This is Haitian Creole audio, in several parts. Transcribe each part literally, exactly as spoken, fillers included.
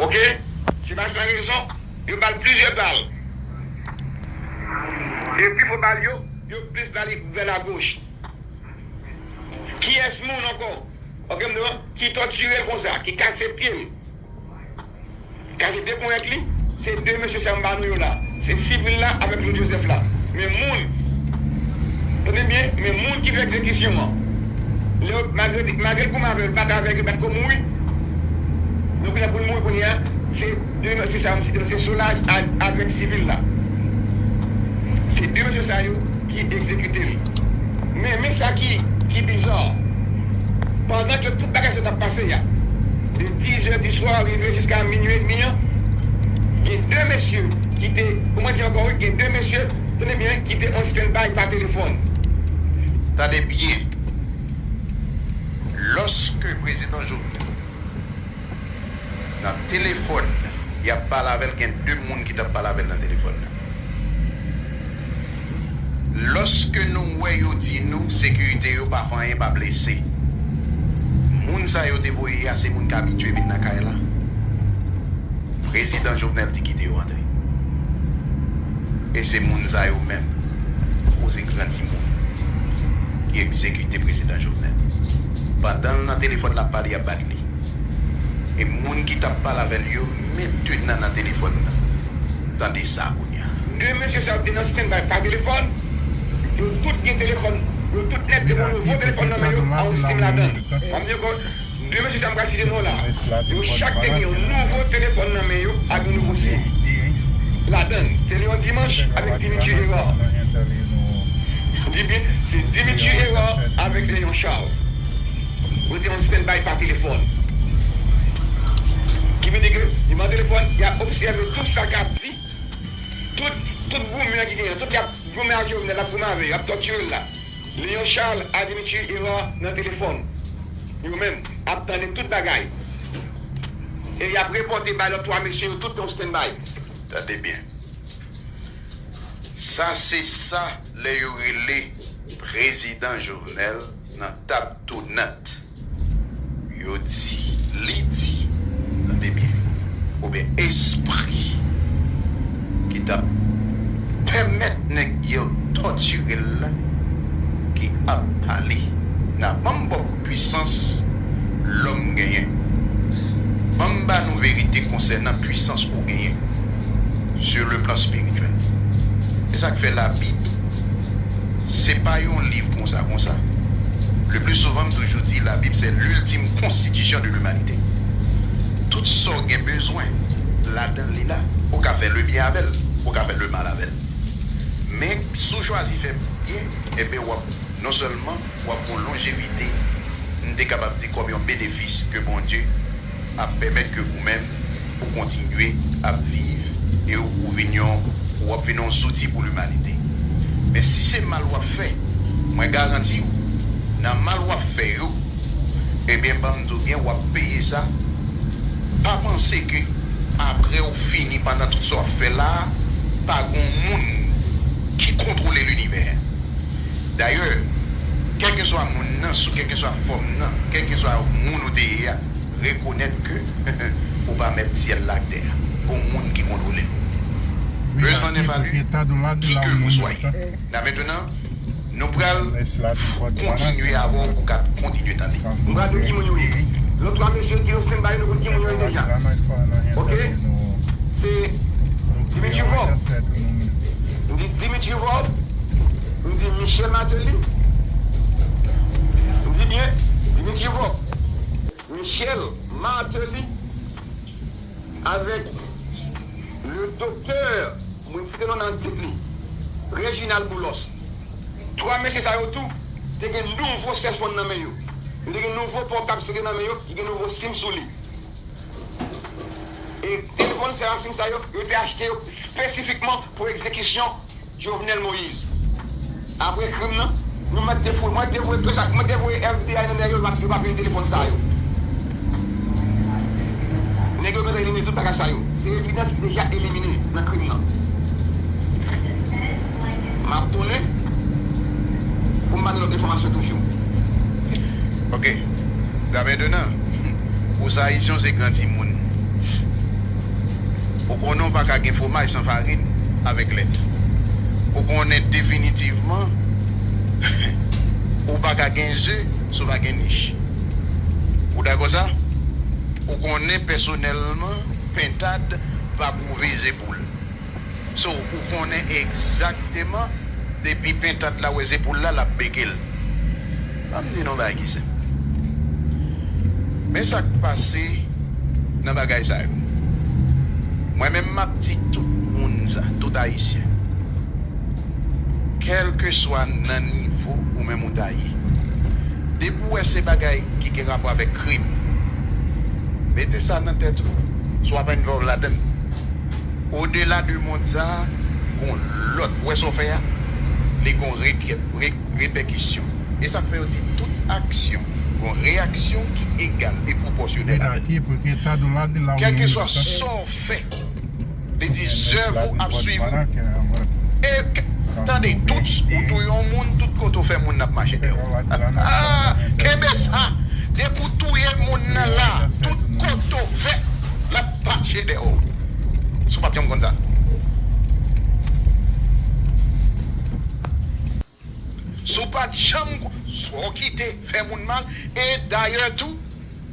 Ok? Se pa san rezon, yo ba l plizyè bal. E pi fò bal yo, yo plis ba li vè lagoch. Kiyès moun ankò? Ok, m di w, ki tòtire l konsa, ki kase pye l, kase de ponyèt li? Se de mesye sa m ba nou yo la. Se sivil la avèk Claude Joseph la. Men moun, tande byen, men moun ki fè egzekisyon an, lè yo, malgre, malgre l goumen avè yo, l batay avèk yo, bat kou mouri. Donk, kounye a pou l mouri kounye a, se de mesye sa yo m site, se Solaj a-, avèk sivil la. Se de mesye sa yo ki egzekite l. Men, men sa ki, ki biza, pandan ke tout bagay sa t ap pase a, de dizè di swa rive jiska minui edmi an, gen de mesye ki te, kòman di ankò, wi, gen de mesye, tande byen, ki te on standby pa telefòn. Tande byen. Lòske prezidan Jovenel nan telefòn, y ap pale avè l, gen de moun ki t ap pale avè l nan telefòn nan. Lòske nou wè yo di nou sekirite yo pa fè anyen, pa blese, moun sa yo te voye a se moun k abitye vin nan kay la. Prezidan Jovenel te kite yo antre. E se moun sa yo menm, koze gran timoun, ki egzekite prezidan Jovenel. Pandan l nan telefòn l ap pale, y ap bat li. E moun ki t ap pale avè l yo, mentenan nan telefòn nan. Tande sa kounye a. De mesye sa yo te nan standby pa telefòn. Yo tout gen telefòn. Yo tout nèt te gen nouvo telefòn nan men yo, a yon sim ladan l. Ann di ankò, de mesye sa m pral site non la, yo chak te gen yon nouvo telefòn nan men yo ak yon nouvo sim ladan l. Se Léon Dimanche avèk Dimitri Hérard. Di byen, se Dimitri Hérard avèk Léon Charles. Yo te on standby pa telefòn. Ki vle di ke, li nan telefòn, y ap obsève tout sa k ap di, tout, tout goumen ki genyen, tout y ap goumen ak Jovenel, y ap goumen avè yo, y ap tòtire l la. Léon Charles a Dimitri Hérard nan telefòn. Yo menm ap tande tout bagay. E y ap repòte bay lòt twa mesye yo tout on standby. Tande byen. Sa se sa lè yo rele prezidan Jovenel nan tab tounant. Yo di, li di, tande byen, oubyen espri ki t ap pèmèt nèg yo tòtire l la, ki ap pale. N a ban m ba w pwisans lòm genyen. Ban m ba nou verite konsènan pwisans ou genyen sur le plan spirituel. E sa k fè Labib, se pa yon liv konsa konsa. Le plus souvent, m toujou di, Labib, c'est l'ultime constitution de l'humanité. Tout sa w gen bezwen, ladan l li la. Ou ka fè le byen avè l, ou ka fè le mal avè l. Men, si w chwazi fè byen, enben, w ap, non sèlman w ap gon lonjevite, m te kapab di kòm yon benefis ke Bondye ap pèmèt ke ou menm ou kontinye ap viv e ou, ou vin yon, ou ap vin yon zouti pou limanite. Men si se mal w ap fè, mwen garanti w, nan mal w ap fè yo, ebyen, ban m di w byen, w ap peye sa. Pa panse ke apre w fini, pandan tout sa w ap fè la a, pa gon moun ki kontwole linivè. Dayè, kèlkeswa moun nan, sou kèlkeswa fòm nan, kèlkeswa moun ou te ye a, rekonèt ke ou pa mèt syèl la ak tè a. Gon moun ki kontwole l. Eux en est fallu, qui que vous soyez. La mentnan, nou pral kontinye avè w pou w ka kontinye tande. M pral di w ki moun yo ye. Lòt twa mesye ki nan standby, nou konn ki moun yo ye deja. Ok? Se Dimitri Vorbe. M di Dimitri Vorbe. M di Michel Martelly. M di byen, Dimitri Vorbe, Michel Martelly avèk le doktè, mwen site non nan tit li, Reginald Boulos. Twa mesye sa yo tou te gen nouvo sèlfòn nan men yo. Yo te gen nouvo pòtab sere nan men yo, ki gen nouvo sim sou li. E telefòn sa yo, sim sa yo, yo te achte yo espesifikman pou egzekisyon Jovenel Moïse. Apre krim nan, nou mèt te fou, mwen te voye tout sa, mwen te voye F B I nan dèyè yo, yo pa, yo pa peye telefòn sa yo. Nèg yo gentan elimine tout bagay sa yo. Se evidans ki deja elimine nan krim nan. M ap tounen pou m ba nou lòt enfòmasyon toujou. Ok. Dapre Donan, Pou sa, Ayisyen se gran timoun. Ou konnen w pa ka gen fwomaj san farin avèk lèt. Ou konnen definitivman ou pa ka gen ze si w pa gen nich. Ou dakò sa? Ou konnen pèsonèlman pentad pa kouve ze poul. So, ou konnen egzakteman, depi pentad la wè ze poul la, l ap beke l. Ban m di nou bagay ki senp. Men sa k pase nan bagay sa yo. Mwen menm, m ap di tout moun sa, tout Ayisyen. Kèlkeswa nan nivo ou menm ou ta ye, depi w wè se bagay ki gen rapò avèk krim, mete sa nan tèt ou. Si w ap envolve ladan l, odela de mond sa a, gon lòt, ou wè sa w fè a, li gon re-, re-, repèkisyon. E sa k fè yo di tout aksyon gon reyaksyon ki egal e pwopòsyonèl avè l. Kèlkeswa sa w fè, li di, zèv ou ap swiv ou. E k-, tande, tout, ou touye yon moun, tout kote w fè moun nan ap mache dèyè w. Kenbe sa, depi w touye moun nan la, tout kote w fè, l ap mache dèyè w. Si w pa t janm konn sa. Si w pa t janm, si w kite fè moun mal, e dayè tou,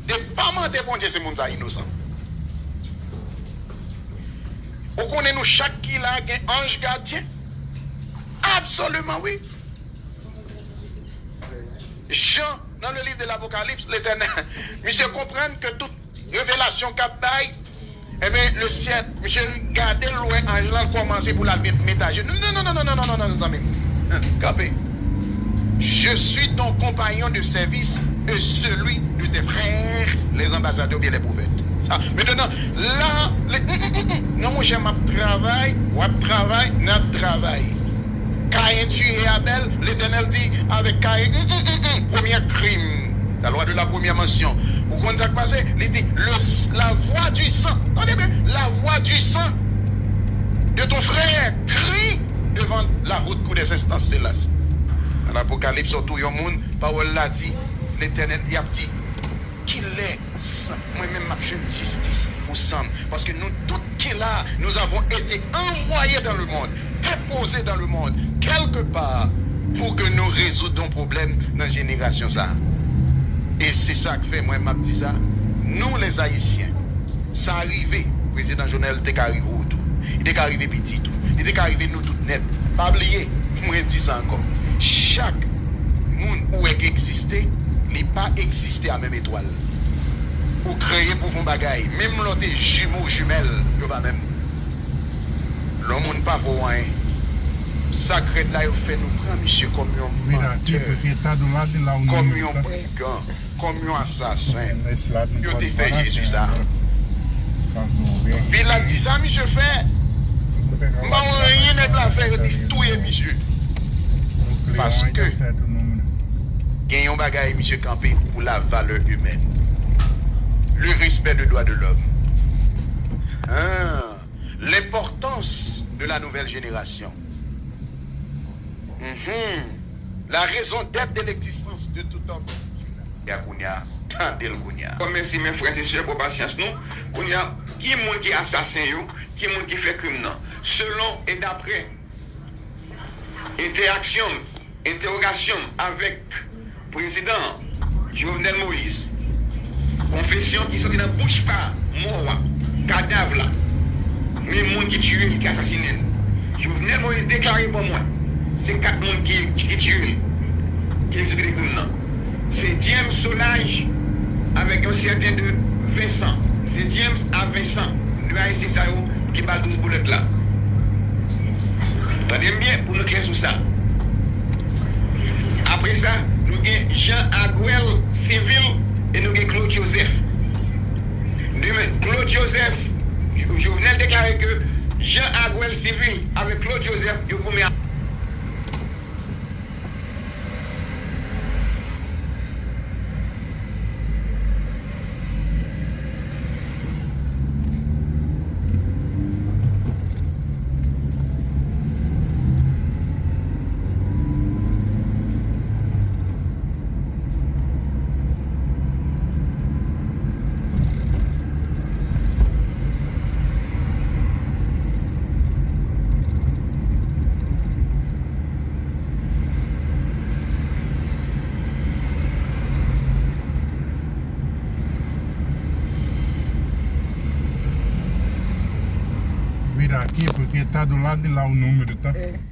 depaman de Bondye, se moun sa inosan. Ou konnen nou chak ki la gen anj gadyen? Absoliman wi. Jan, nan le livre de l'Apocalypse, Letènèl, misye konprann ke tout revelasyon k ap bay, enben, le ciel, misye gade l, wè anj lan kòmanse pou l al met, met ajenou. Non, non, non, non, non, non, non, non, zanmi m. Kanpe. Je suis ton compagnon de service et celui de tes frères, les ambassadeurs, bien les prophètes. Sa, mentnan, la, le, mm, mm, mm, mm. Non, monchè, m ap travay, w ap travay, n ap travay. Kayen tiye Abèl, Letènèl di avèk Kayen, mm, mm, mm, mm, premyè krim, la loi de la première mention. Ou konn sa k pase? Li di, le, la voix du sang, tande byen, la voix du sang de ton frère crie devant la haute cour des instances célestes. Nan Apokalips, w touye yon moun, pawòl la di, Letènèl, y ap di, kilè san, mwen menm m ap jwenn jistis pou san m? Paske nou tout ki la, nous avons été envoyés dans le monde, déposés dans le monde, quelque part, pour que nous résoudons problème nan jenerasyon sa a. E se sa k fè mwen m ap di sa, nou les Haïtiens, sa rive, Prezidan Jovenel te ka rive w tou. Li te ka rive pitit ou. Li te ka rive nou tout nèt. Pa bliye, mwen di sa ankò. Chak moun ou wè k egziste, li pa egziste a menm etwal. Ou kreye pou fè yon bagay, menm lè w te jimo, jimèl, yo pa menm. Lè yon moun pa fè w anyen, sa k rèd la, yo fè nou pran misye kòm yon mantè, kòm yon brigan, kòm yon asasen. Yo te fè Jezi sa. Pilat di sa misye fè. M pa wè anyen nèg la fè, yo te touye misye. Paske gen yon bagay misye kanpe pou la valè imèn. Le respect de droits de l'homme. Hein. L'importance de la nouvelle génération. Mhm. La raison d'être de l'existence de tout homme. Ya kounye a, tande l kounye a. Mèsi, mes frères et sœurs, pou pasyans nou. Kounye a, ki moun ki asasen yo? Ki moun ki fè krim nan? Selon e daprè entèaksyon m, entèwogasyon m avèk prezidan Jovenel Moïse, konfesyon ki soti nan bouch pa mò a, kadav la, men moun ki tiye l, ki asasinen l. Jovenel Moïse deklare ban mwen, se kat moun ki, ki tiye l, ki egzekite krim nan. Se James Solages avèk yon sèten de Vincent. Se James a Vincent, de Ayisyen sa yo ki ba l douz boulèt la. Tande m byen pou nou klè sou sa. Apre sa, nou gen Jean Aguel Civil e nou gen Claude Joseph. Demen, Claude Joseph, Jovenel deklare ke Jean Aguel Civil avèk Claude Joseph, yo goumen. Aqui, porque tá do lado de lá o número, tá? É.